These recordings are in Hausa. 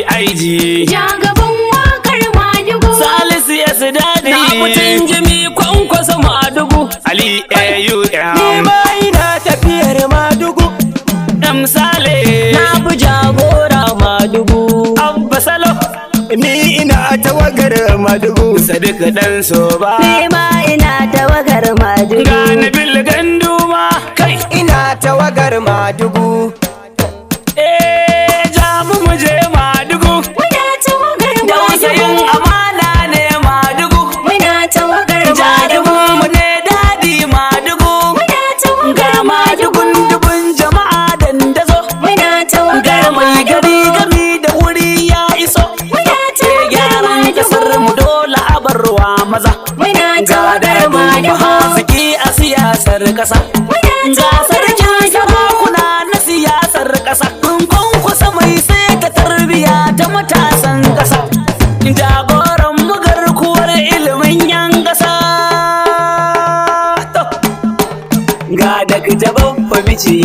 IG. Ja gaban wakar Madugu. Salisu S Dadi. Na fitin jimi Kwankwaso Madugu. Ali Ni AUM. ma ina tafiyar Madugu. M Sale. Na bi jagora Madugu. Abba Salo. Ni ina tawagar Madugu. Sadiq Dan Soba. Ni ma ina tawagar Madugu. Ga Nabil Ganduma. Kai. Ina tawagar Madugu. Eh, ja mu muje Madugu. Muna tawagar Dausayin Madugu. amana ne Madugu. Muna tawagar Madugu. Jarumin mu ne Dadi Madugu. Muna tawagar Ga Madugu. Madugun dubun jama'a dandazo. Muna tawagar Ga mai gari Madugu. gami da wuri ya iso. Muna tawagar Gyaran kasar Madugu. mu dole a barwa maza. Muna Ga tawagar darbin Madugu. haziki a siyasar kasa. Muna Ga tawagar sarkin Madugu. sarakuna na siyasar kasa. Kunkun kusa mai sai ta tarbiya ta matasan kasa. Jagoran mu garkuwar ilimin yan kasa. To, ga Dakta Babba Bici.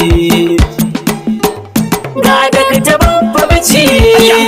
Ga Dakta Babba Bici.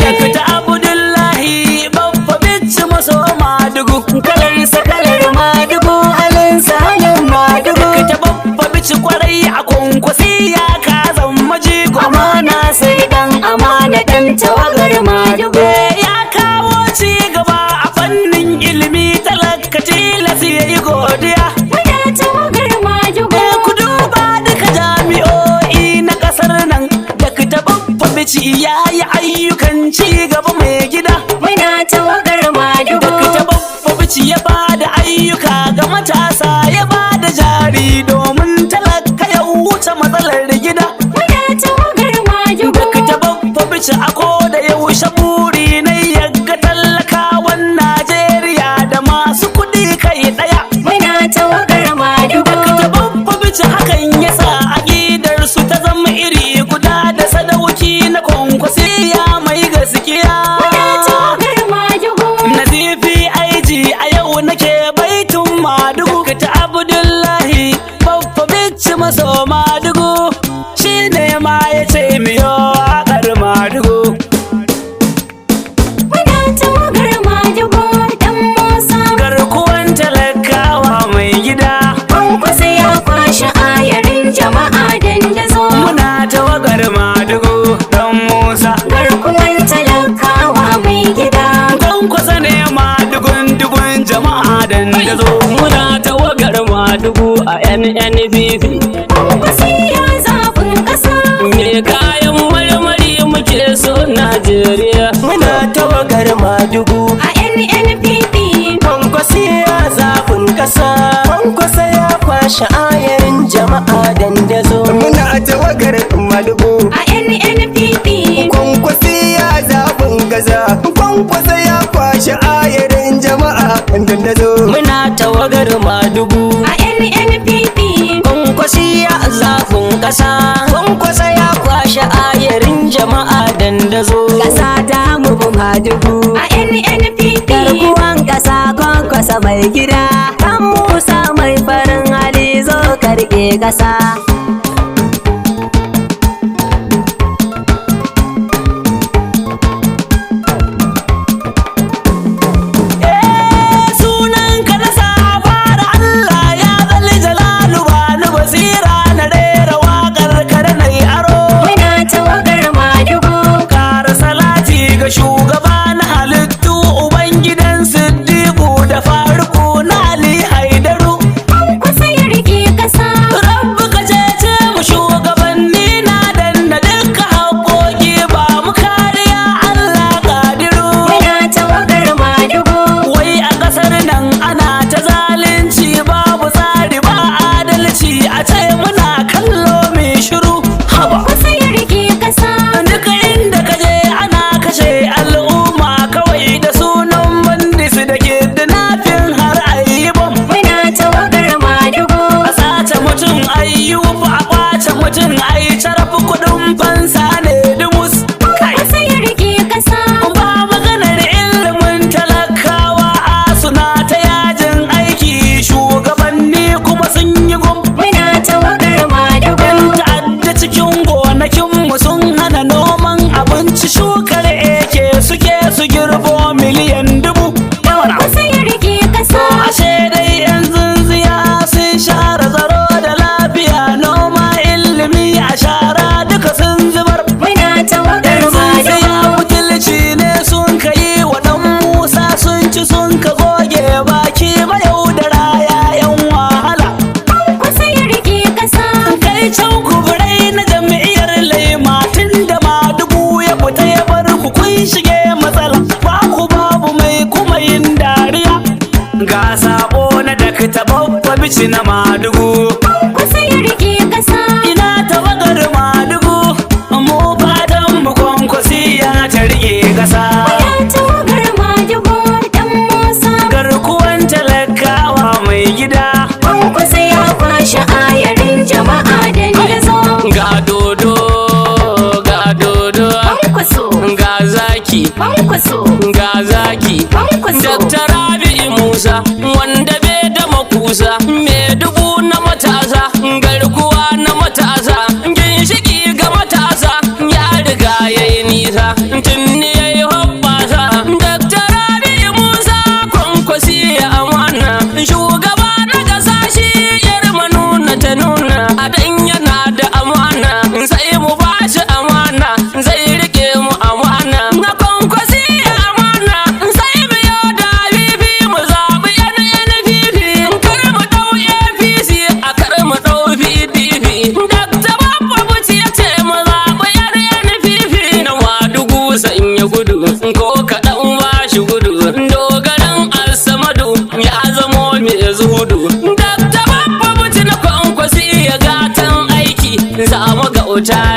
Dakta Abdullahi Babba Bici maso Madugu. Kalarsa kalar Madugu, halinsa halin Madugu. Dakta Babba Bici kwarai a Kwankwasi ya ka zama jigo. Amana sai dan amana dan tawagar Madugu. Ya kawo ci gaba a fannin ilimi, talaka tilas ya yi godiya. Muna tawagar Madugu. Ku duba duka jami'o'i na kasar nan, Dakta Babba Bici ya yi ayyukan ci gaba mai gida. Muna tawagar Madugu. Dakta Babba Bici ya ba da ayyuka ga matasa, ya ba da jari domin talaka ya wuce matsalar gida. Muna tawagar Madugu. Dakta Babba Bici a ko da yaushe buri na yaga talakawan Najeriya da masu kuɗi kai ɗaya. Muna tawagar Madugu. Dakta Babba Bici hakan ya sa aƙidar su ta zama iri guda da Sadauki na Kwankwasiya mai gaskiya. Muna tawagar Madugu. Nazifi IG, a yau nake baitun Madugu. Dakta Abdullahi Babba Bici maso Madugu. Shi ne ma ya ce miyo waƙar Madugu. Muna tawagar Madugu dan Musa. Garkuwan talakawa mai gida. Kwankwaso ya kwashe ayarin jama'a dandazo. Muna tawagar Madugu dan Musa. Garkuwan talakawa mai gida. Kwankwasa ne Madugun dubun jama'a dandazo. Muna tawagar Madugu a NNPP. Kwankwaso ya zaɓin ƙasa. Me kayan marmari muke so Najeriya. Muna tawagar Madugu. A NNPP. Kwankwasi ya zaɓin ƙasa. Kwankwasa ya kwashe ayarin jama'a dandazo. Muna tawagar Madugu. A NNPP. Kwankwasi ya zaɓin gaza. Kwankwasa ya kwashe ayarin jama'a dandazo. Muna tawagar Madugu. A NNPP. Kwankwasi ya zafin ƙasa. Kwankwasa ya kwashe ayarin jama'a dandazo. Ƙasa ta mu bi Madugu. A NNPP. Garkuwan ƙasa Kwankwasa mai gida. Dan Musa mai farin hali zo karke ƙasa. Eh, sunan ka na sa fara, Allah ya zali jalalu, ba ni basira na rera waƙar ka da na yi aro. Muna tawagar Madugu. Kara salati ga shugaba na halittu, ubangidan Siddiqu da Faruku na Ali Haidaru. Kwankwasa ya rike ƙasa. Rabbi ka ce Bichi na Madugu. Kwankwasa ya rike kasa. Ina tawagar Madugu, mu fatan mu Kwankwasiya ta rike kasa. Muna tawagar Madugu dan Musa. Garkuwan talakawa mai gida. Kwankwasa ya kwashe ayarin jama'a dandazo. Ga dodo, ga dodo, Kwankwaso, ga zaki, kwankwaso, ga zaki. kwankwaso. Dr. Rabi'u Musa wanda bai da makusa, mai dubu na matasa, garkuwa na matasa, ginshiki ga matasa, ya riga ya yi nisa, tuni ya yi hoɓɓasa. Dr. Rabi'u Musa Kwankwasi ya amana, shugaba na ƙasa shi yar manuna ta nuna, a dan yana da amana, sai mu bashi amana, zai rike mu amana. Na Kwankwasi ya amana, sai mu yo da bibi mu zaɓi NNPP, kar mu ɗau APC, a kar mu ɗau PDP. Dr. Babba Buci ya ce mu zaɓi NNPP, na Madugu sanya gudu, ko kaɗan ba shi gudu, dogaran Alsamadu ya zamo mai zuhudu. Dr. Babba Buci na Kwankwasi ya gatan aiki, za mu ga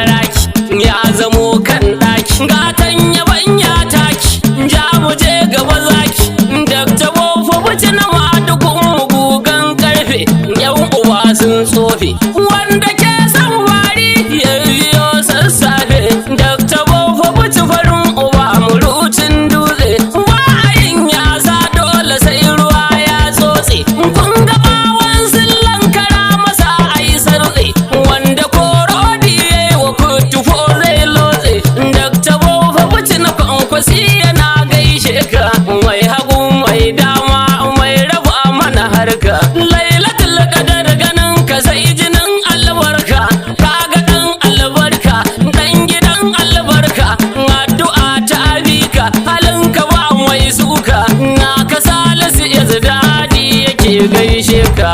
raki, ya zamo kan ɗaki, gatan yabanya taki, ja mu je gaba zaki. Dr. Babba Buci na Madugu gugan karfe, yan uba sun tsofe, wanda ke son wari ya biyo sassafe. Dr. Babba Buci farin uba murucin dutse, wa'ayin ya sa dole sai ruwa ya tsotse. Kun ga bawon sillan kara masa ai sartse, wanda korodi ya yi wa kutufo zai lotse. Dr. Babba Buci na Kwankwasi yana gaishe ka, mai hagu mai dama mai raba mana harka. Lailatul Qadar ganin ka sai jinin albarka, kaga dan albarka, dan gidan albarka, addu'a ta bika, halinka ba mai suka, na ka Salisu ya dadi yake gaishe ka.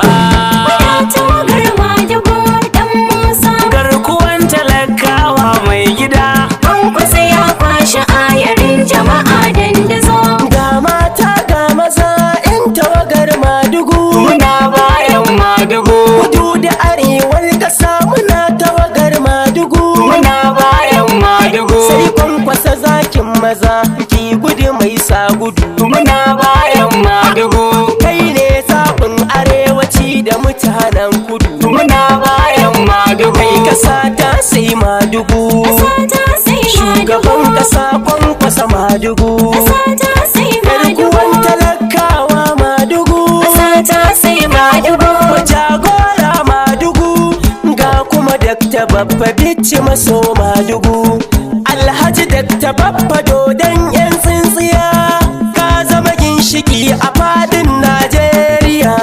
Muna tawagar Madugu dan Musa. Garkuwan talakawa mai gida. Kwankwasa ya kwashe ayarin jama'a dandazo. Ga mata ga maza 'yan tawagar Madugu. Muna bayan Madugu. Kudu da arewar ƙasa muna tawagar Madugu. Muna bayan Madugu. Sai Kwankwasa zakin maza ki gudu mai sa gudu. Muna bayan Madugu. Kai ne zaɓin arewaci da mutanen kudu. Muna bayan Madugu. Kai ƙasa ta sai Madugu. Ƙasa ta sai Shugaban Madugu. ƙasa Kwankwasa Madugu. Ƙasa ta sai Madugu. Garkuwan talakawa Madugu. Ƙasa ta sai Madugu. Jagora Madugu, ga kuma Dakta Babba Bichi maso Madugu. Alhaji Dakta Babba dodon yan tsintsiya, ka zama ginshiki a fadin Najeriya.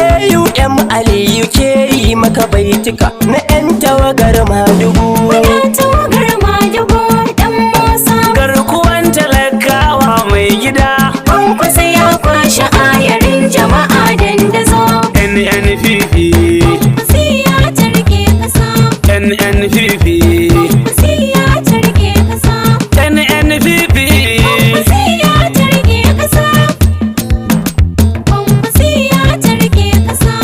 AUM Aliyu ke yi maka baitika na 'yan tawagar Madugu. Muna tawagar Madugu dan Musa. Garkuwan talakawa mai gida. Kwankwasa ya kwashe ayarin jama'a dandazo. NNPP. Kwankwasi ya tarke kasa. NNPP. Kwankwasi ya tarke kasa. NNPP. Kwankwasi ya tarke kasa. Kwankwasi ya tarke kasa.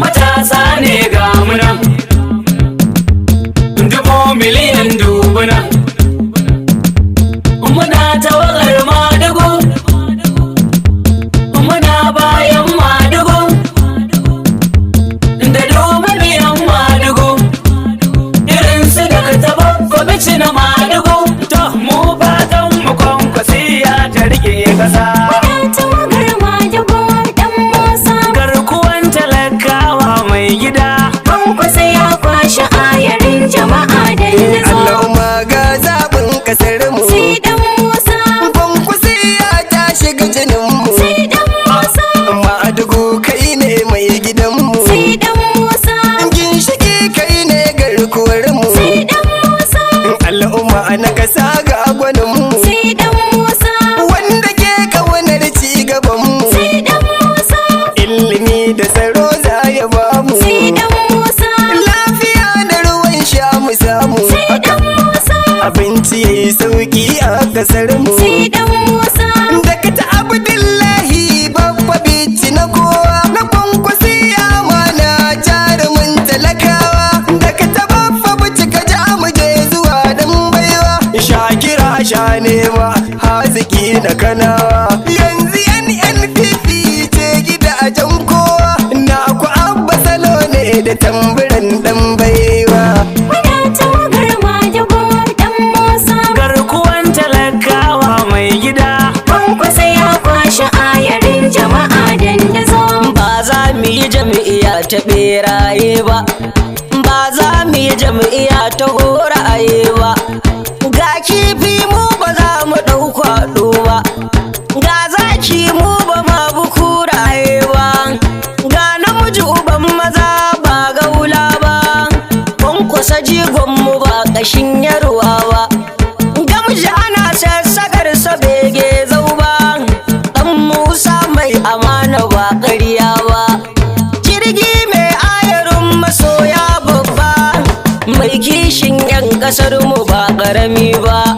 Matasa ne ga muna, dubu miliyan dubuna. Muna tawagar Madugu, muna bayan Madugu, da dubu Madugu, irin su da Babba Bichi na Madugu. To mu fatan mu Kwankwasiya ta rike kasa. Muna tawagar Madugu dan Musa. Garkuwan talakawa mai gida. Kwankwasa ya kwashe ayarin jama'a dandazo. Allahumma ga zaɓin ƙasar mu. Sai dan Musa. Kwankwasiya ta shiga jinin mu. Sai dan Musa. Madugu kai ne mai gidan mu. Sai dan Musa. Ginshiki kai ne garkuwar mu. Sai dan Musa. Al'umma na kasa ga gwanin mu. Sai dan Musa. Wanda ke kaunar ci gaban mu. Sai dan Musa. Ilimi da tsaro za ya ba mu. Sai dan Musa. Lafiya da ruwan sha mu samu. Sai dan Musa. Abinci yayi sauki a kasar mu. Sai dan Musa. Dakta Abdullahi sha nema haziki na kanawa. Yanzu NNPP ce gidajen kowa, na ku Abba Salo ne da tamburan dan baiwa. Muna tawagar Madugu dan Musa. Garkuwan talakawa mai gida. Kwankwasa ya kwashe ayarin jama'a dandazo. Ba za mu yi jam'iyya ta beraye ba, ba za mu yi jam'iyya ta horaye ba. Ga kifi mu ba za mu ɗau kwaɗo ba, ga zaki mu ba ma bi kuraye ba, ga namiji uban maza ba gaula ba, Kwankwasa jigon mu ba ƙashin yarwa ba, gamji ana sassakar sa bege zau ba, ɗan Musa mai amana ba ƙarya ba, jirgi mai ayarin masoya babba, mai kishin 'yan ƙasar mu ba ƙarami ba,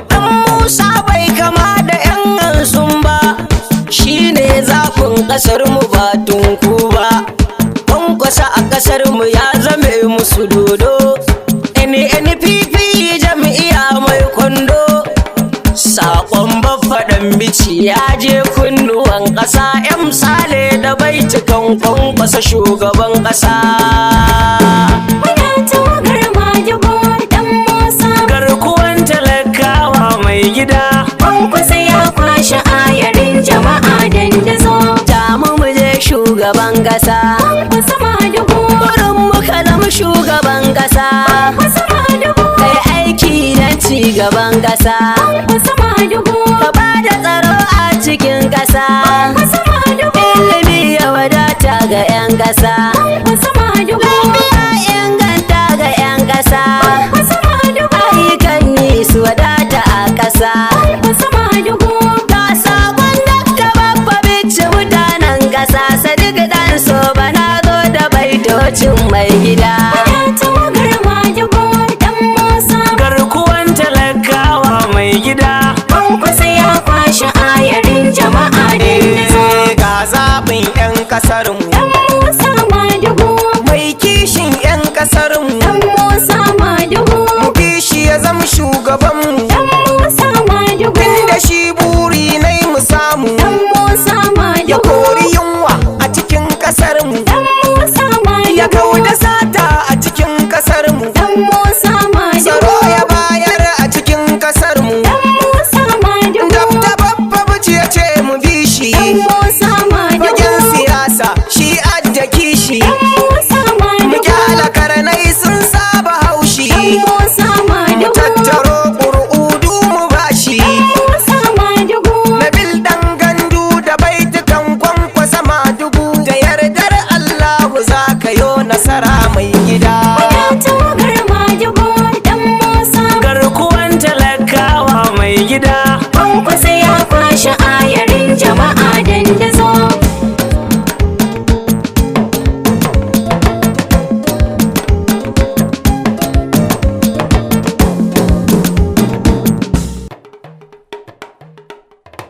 ɗan Musa bai kama da 'yan hansun ba, shine zafin ƙasar mu ba tunku ba, Kwankwasa a ƙasar mu ya zame musu dodo. NNPP jam'iyya mai kwando. Sakon baffaɗan bici ya je kunnuwan ƙasa, 'yan sale da baitukan Kwankwasa shugaban ƙasa. Muna tawagar Madugu dan Musa. Garkuwan talakawa mai gida. Kwankwasa ya kwashe ayarin jama'a dandazo. Tamu mu je shugaban ƙasa. Kwankwasa Madugu. Burin muka zama shugaban ƙasa. Kwankwasa Madugu. Kai aiki don ci gaban ƙasa. Kwankwasa Madugu. Ka ba da tsaro a cikin ƙasa. Kwankwasa Madugu. Ilimi ya wadata ga 'yan ƙasa. Kwankwasa Madugu. Lafiya inganta ga 'yan ƙasa. Kwankwasa Madugu. Ayyukan yi su wadata a ƙasa. Kwankwasa Madugu. Ga sakon Dakta Babba Bichi mutanen ƙasa, Sadiq dan so bana zo da baitocin mai gida. Muna tawagar Madugu dan Musa. Garkuwan talakawa mai gida. Kwankwasa ya kwashe ayarin jama'a dandazo. Ga zaɓin 'yan ƙasar mu.